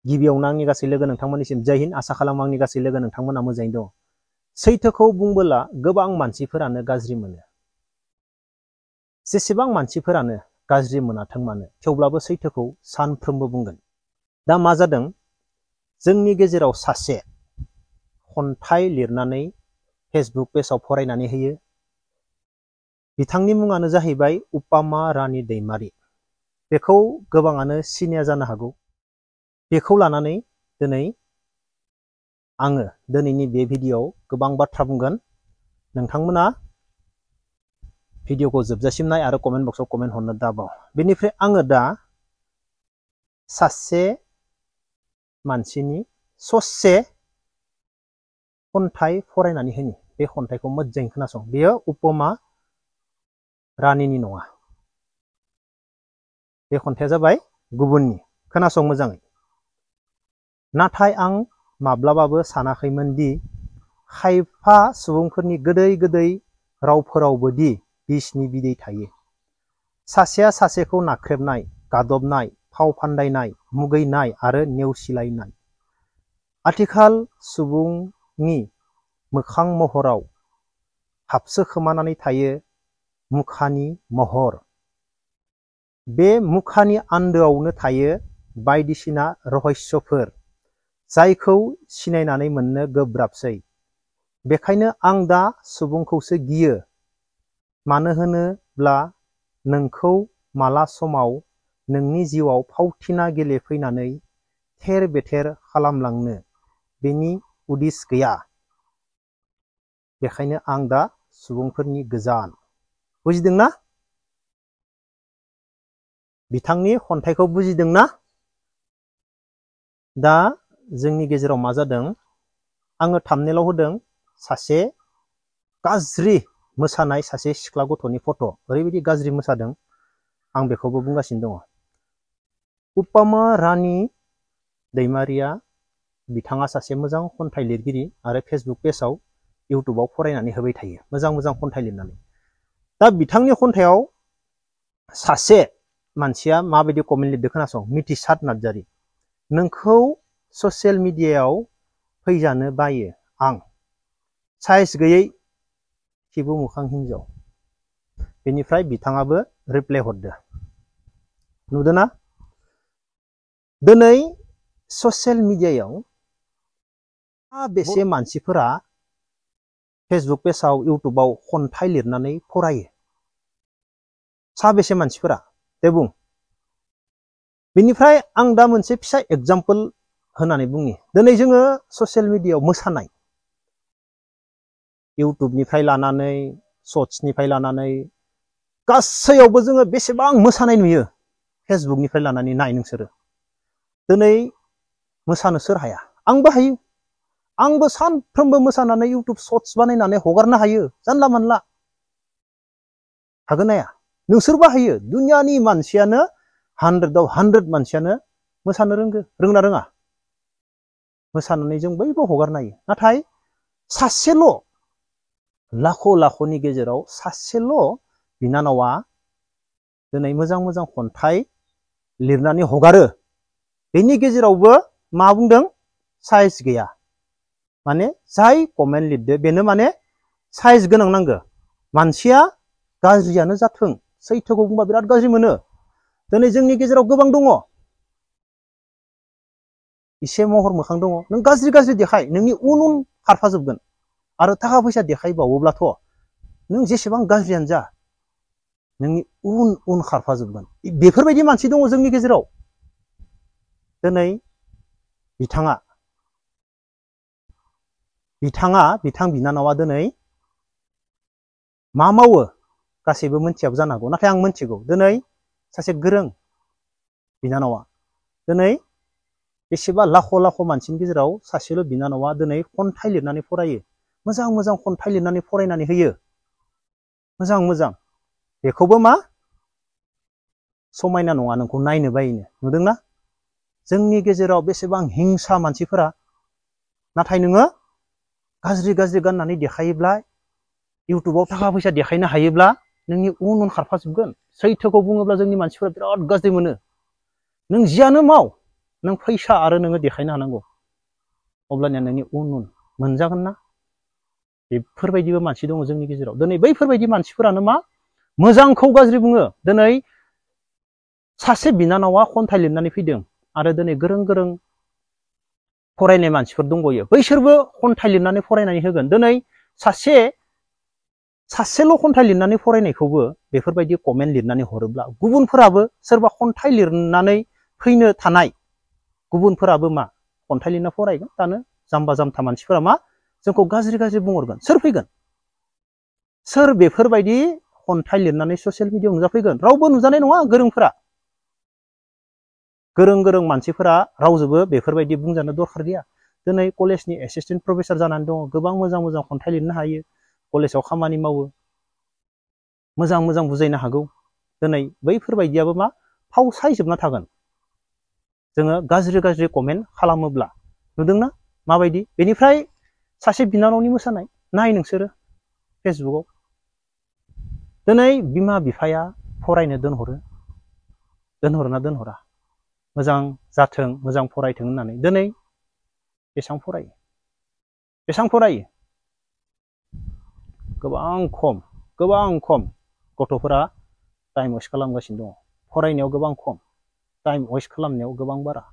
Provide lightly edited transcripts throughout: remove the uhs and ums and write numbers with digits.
गिबियावनो आंनि गासै लोगो नोंथांमोननिसिम जय हिन्द आसा खालामो आंनि गासै लोगो नोंथांमोना मोजाङैनो दं। सैथोखौ बुंबोला गोबां मानसिफोरानो गाज्रि मोनो। जेसेबां मानसिफोरानो गाज्रि मोनाथों मानो थेवब्लाबो सैथोखौ सानफ्रोमबो बुंगोन। दा मा जादों, जोंनि गेजेराव सासे खन्थाइ लिरनानै फेसबुक पेजाव फरायनानै होयो। बिथांनि मुङानो जाहैबाय उपामा रानि दैमारि। बेखौ गोबाङानो सिनाया जानो हागौ। बेखौ लानानै दिनै आङो दिनैनि बे भिडिअ'आव गोबां बाथ्रा बुंगोन। नोंथांमोना भिडिअ'खौ जोबजासिम नाय आरो कमेन्ट बक्सआव कमेन्ट हरनो दाबाव। बेनिफ्राय आङो दा सासे मानसिनि ससे खन्थाइ फरायनानै होनि। बे खन्थाइखौ मोजाङै खोनासं। बेयो उपमा रानिनि नङा। बे खन्थाइया जाबाय गुबुननि। खोनासं मोजाङै। नाथाय आं माब्लाबाबो सानाखैमोन दि खायफा सुबुंफोरनि गोदै गोदै रावफोरावबोदि बिसनि बिदै थायो। सासेया सासेखौ नाख्रेबनाय, गादबनाय, फाव फान्दायनाय, मुगैनाय आरो नेवसिलायनाय। आथिखाल सुबुंनि मोखां महराव हाबसोखोमानानै थायो मुखानि महर। बे मुखानि आन्दोआवनो थायो बायदिसिना रहस्यफोर, जायखौ सिनायनानै मोननो गोब्राबसै। बेखायनो आं दा सुबुंखौसो गियो। मानो होनोब्ला नोंखौ माला समाव नोंनि जिउआव फावथिना गेलेफैनानै थेर बेथेर खालामलांनो बेनि उदिस गैया। बेखायनो आं दा सुबुंफोरनि गोजान। बुजिदोंना? बिथांनि खन्थाइखौ बुजिदोंना? दा जोंनि गेजेराव मा जादों, आङो थाम्बनेइलाव होदों सासे गाज्रि मोसानाय सासे सिख्ला गथ'नि फट'। ओरैबायदि गाज्रि मोसादों, आं बेखौबो बुंगासिनो दङ। उपामा रानि दैमारिया, बिथाङा सासे मोजां खन्थाइ लिरगिरि आरो फेसबुक पेजाव इउटुबाव फरायनानै होबाय थायो मोजां मोजां खन्थाइ लिरनानै। दा बिथांनि खन्थाइयाव सासे मानसिया माबायदि कमेन्ट लिरदों खोनासं। मिथिसार नार्जारि, नोंखौ ससियेल मिडियायाव फैजानो बायो आं, साइज गैयै खिबु मोखां हिनजाव। बेनिफ्राय बिथाङाबो रिप्लाइ हरदो। नुदोंना? दिनै ससियेल मिडियायाव बेसे मानसिफोरा फेसबुक पेजाव इउटुबाव खन्थाइ लिरनानै फरायो? साबेसे मानसिफोरा? दे बुं। बेनिफ्राय आं दा मोनसे फिसा एग्जाम्पल होनानै बुंनि। दिनै जोङो ससियेल मिडियायाव मोसानाय, इउटुबनिफ्राय लानानै शर्ट्सनिफ्राय लानानै गासैयावबो जोङो बेसेबां मोसानाय नुयो। फेसबुकनिफ्राय लानानै नाय नोंसोरो। दिनै मोसानो सोर हाया? आंबो हायो। आंबो सानफ्रोमबो मोसानानै इउटुब शर्ट्स बानायनानै हगारनो हायो जानला मानला। हागोन हाया? नोंसोरबो हायो। दुनियानि मानसियानो 100आव 100 मानसियानो मोसानो रोंना रोङा? मोसानानै जों बयबो हगारनो हायो। नाथाय सासेल' लाख' लाख'नि गेजेराव सासेल' बिनानावा दिनै मोजां मोजां खन्थाइ लिरनानै हगारो। बेनि गेजेरावबो मा बुंदों? साइज गैया। माने जाय कमेन्ट लिरदो बेनो माने साइज गोनां नांगौ। मानसिया गाज्रियानो जाथों, सैथोखौ बुंबा बिराद गाज्रि मोनो। दिनै जोंनि गेजेराव गोबां दङ। इसे महर मोखां दङ। नों गाज्रि गाज्रि देखाय, नोंनि उन उन खारफाजोबगोन। आरो थाखा फैसा देखायबावोब्लाथ' नों जेसेबां गाज्रियानो जा, नोंनि उन उन खारफाजोबगोन। बेफोरबायदि मानसि दङ जोंनि गेजेराव। दिनै बिथां बिनानावा दिनै मा मावो गासैबो मिथियाबो जानो हागौ। नाथाय आं मिथिगौ। दिनै सासे गोरों बिनानावा दिनै बेसेबा लाख' लाख' मानसिनि गेजेराव सासेल' बिनानावा दिनै खन्थाइ लिरनानै फरायो। मोजां मोजां खन्थाइ लिरनानै फरायनानै होयो। मोजां मोजां। बेखौबो मा समायना नङा, नोंखौ नायनो बायनो। नुदोंना? जोंनि गेजेराव बेसेबां हिंसा मानसिफोरा। नाथाय नोङो गाज्रि गाज्रि गाननानै देखायोब्ला, इउटुबाव थाखा फैसा देखायनो हायोब्ला नोंनि उन उन खारफाजोबगोन। सैथोखौ बुङोब्ला जोंनि मानसिफोरा बिराद गाज्रि मोनो। नों जियानो माव, नों फैसा आरो नोङो देखायनो हानांगौ अब्लानिया नोंनि उन मोनजागोन ना बेफोरबायदिबो मानसि दङ जोंनि गेजेराव दिनै बैफोरबायदि मानसिफोरानो मा मोजांखौ गाज्रि बुङो दिनै सासे बिनानावा खन्थाइ लिरनानै फैदों आरो दिनै गोरों गोरों फरायनाय मानसिफोर दंबावो बैसोरबो खन्थाइ लिरनानै फरायनानै होगोन दिनै सासेल' खन्थाइ लिरनानै फरायनायखौबो बेफोरबायदि कमेन्ट लिरनानै हरोब्ला गुबुनफोराबो सोरबा खन्थाइ लिरनानै फैनो थानाय गुबुनफोराबो मा खन्थाइ लिरना फरायगोन दानो जाम्बा जाम्था मानसिफोरा मा जोंखौ गाज्रि गाज्रि बुंहरगोन सोर फैगोन सोर बेफोरबायदि खन्थाइ लिरनानै ससियेल मिडियायाव नुजाफैगोन रावबो नुजानाय नङा गोरोंफोरा गोरों गोरों मानसिफोरा रावजोंबो बेफोरबायदि बुंजानो दरखार गैया दिनै कलेजनि एसिस्टेन्ट प्रफेसर जानानै दङ गोबां मोजां मोजां खन्थाइ लिरनो हायो कलेजाव खामानि मावो मोजां मोजां बुजायनो हागौ दिनै बैफोरबायदियाबो मा फावसायजोबना थागोन जोङो गाज्रि गाज्रि कमेन्ट खालामोब्ला नुदोंना माबायदि बेनिफ्राय सासे बिनानावनि मोसानाय नाय नोंसोरो फेसबुकआव दिनै बिमा बिफाया फरायनो दोनहरोना दोनहरा मोजां जाथों मोजां फरायथों होननानै दिनै बेसेबां फरायो गोबां खम गथ'फोरा टाइम वेस्ट खालामगासिनो दङ फरायनायाव गोबां खम टाइम वेस्ट खालामनायाव गोबां बारा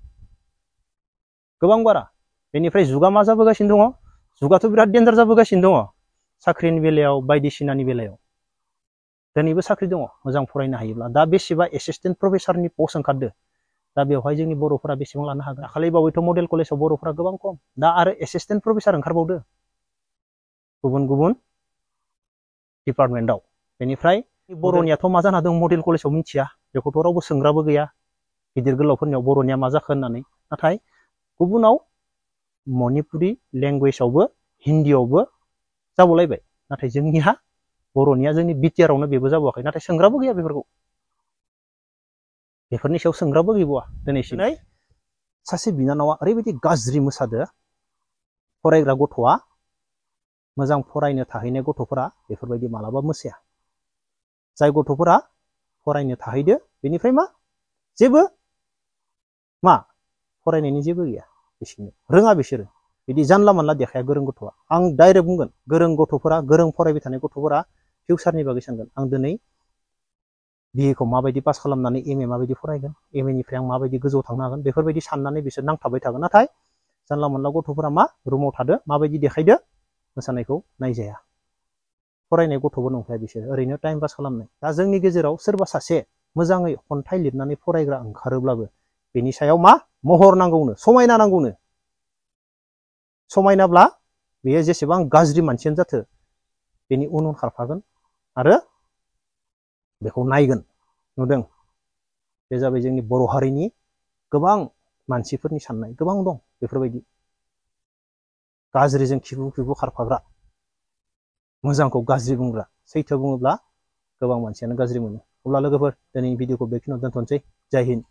बेनिफ्राय जुगा मा जाबोगासिनो दङ जुगाथ' बिराद डेन्जार जाबोगासिनो दङ साख्रिनि बेलायाव बायदिसिनानि बेलायाव दिनैबो साख्रि दङ मोजां फरायनो हायोब्ला दा बेसेबा एसिस्टेन्ट प्रफेसरनि पस्ट ओंखारदो दा बेवहाय जोंनि बर'फोरा बेसेबां लानो हागोन दाखालि बावैथ' मडेल कलेजाव बर'फोरा गोबां खम दा आरो एसिस्टेन्ट प्रफेसर ओंखारबावदो गुबुन डिपार्टमेन्टआव बेनिफ्राय बर'नियाथ' मा जाना दं मडेल कलेजाव मिथिया बेखौथ' रावबो सोंग्राबो गैया गिदिर गोलावफोरनियाव बर'निया मा जाखो होननानै नाथाय गुबुनाव मणिपुरि लेंगुवेजावबो हिन्दीयावबो जाबावलायबाय नाथाय जोंनिया बर'निया जोंनि बिटिआरावनो बेबो जाबावाखै नाथाय सोंग्राबो गैया बेफोरनि सायाव सोंग्राबो गैबावा दिनैसिम सासे बिनानावा ओरैबायदि गाज्रि मोसादो फरायग्रा गथ'आ मोजां फरायनो थाहैनाय गथ'फोरा बेफोरबायदि मालाबा मोसाया जाय गथ'फोरा फरायनो थाहैदो बेनिफ्राय मा फरायनायनि जेबो गैया बिसोरनो रोङा बिसोरो बिदि जानला मानला देखाया गोरों गथ'आ आं डाइरेक्ट बुंगोन गोरों गथ'फोरा गोरों फरायबाय थानाय गथ'फोरा फिउचारनि बागै सानगोन आं दिनै बिएखौ माबायदि पास खालामनानै एमए माबायदि फरायगोन एमएनिफ्राय आं माबायदि गोजौआव थांनो हागोन बेफोरबायदि साननानै बिसोर नांथाबबाय थागोन नाथाय जानला मानला गथ'फोरा मा रुमाव थादो माबायदि देखायदो मोसानायखौ नायजाया फरायनाय गथ'बो नंखाया बिसोर ओरैनो टाइम पास खालामनाय दा जोंनि गेजेराव सोरबा सासे मोजाङै खन्थाइ लिरनानै फरायग्रा ओंखारोब्लाबो बेनि सायाव मा महर नांगौनो समायना नांगौनो समायनाब्ला बेयो जेसेबां गाज्रि मानसियानो जाथो बेनि उन खारफागोन आरो बेखौ नायगोन नुदों बे जाबाय जोंनि बर' हारिनि गोबां मानसिफोरनि साननाय गोबां दं बेफोरबायदि गाज्रिजों खिबु खारफाग्रा मोजांखौ गाज्रि बुंग्रा सैथो बुङोब्ला गोबां मानसियानो गाज्रि मोनो अब्ला लोगोफोर दिनैनि भिडिअखौ बेखिनियाव दोनथ'नोसै जय हिन्द।